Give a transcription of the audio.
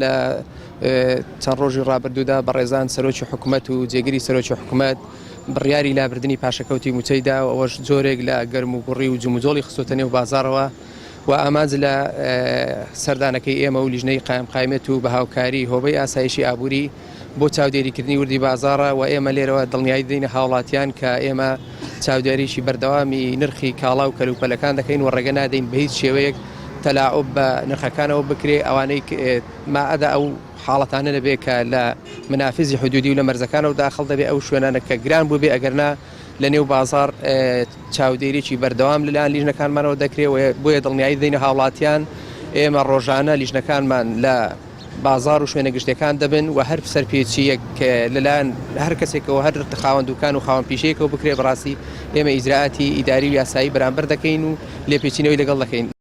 لە چەند ڕۆژی ڕابردوودا بەڕێزان سەرۆکی حکومەت و جێگری سەرۆکی حکومەت بڕیاری لابردنی پاشەکەوتی مووچەی دا و ئەوەش جۆرێک لە گەرم و گوڕی و جموجۆڵی خستۆتە نێو بازاڕەوە و ئامانج لە سەردانەکەی ئێمە و لیژنەی قایمقامیەت و بە هاوکاری هۆبەی ئاسایشی ئابووری بۆ چاودێریکردنی وردی بازاڕە و ئێمە لێرەوە دڵنیایی دەدەینە هاوڵاتیان کە ئێمە چاودێریی بەردەوامی نرخی کاڵا و کەلوپەلەکان دەکەین و ڕێگە نادەین بە هیچ شێوەیەک تەلاعوب بە نرخەکانەوە بکرێ ئەوانەی مائەدا ئەو حاڵەتانە نەبێ کە لە منافزی حدودی و لە مەرزەکانەوە داخڵ دەبێ ئەو شوێنانە کە گران بووبێ ئەگەرنا لە نێو بازاڕ چاودێریی بەردەوام لەلایەن لیژنەکانمانەوە دەکرێ و بۆیە دڵنیایی دەدەینە هاوڵاتیان ئێمە ڕۆژانە لیژنەکانمان لە بازاڕ و شوێنە گشتیەکان دەبن و هەر سەرپێچییەک لەلایەن هەر کەسێکەوە هەر خاوەن دوکان و خاوەن پیشەیەکەوە بکرێ بەڕاستی ئێمە ئیجرائاتی ئیداری و یاسایی بەرامبەر دەکەین و لێپێچینەوەی لەگەڵ دەکەین.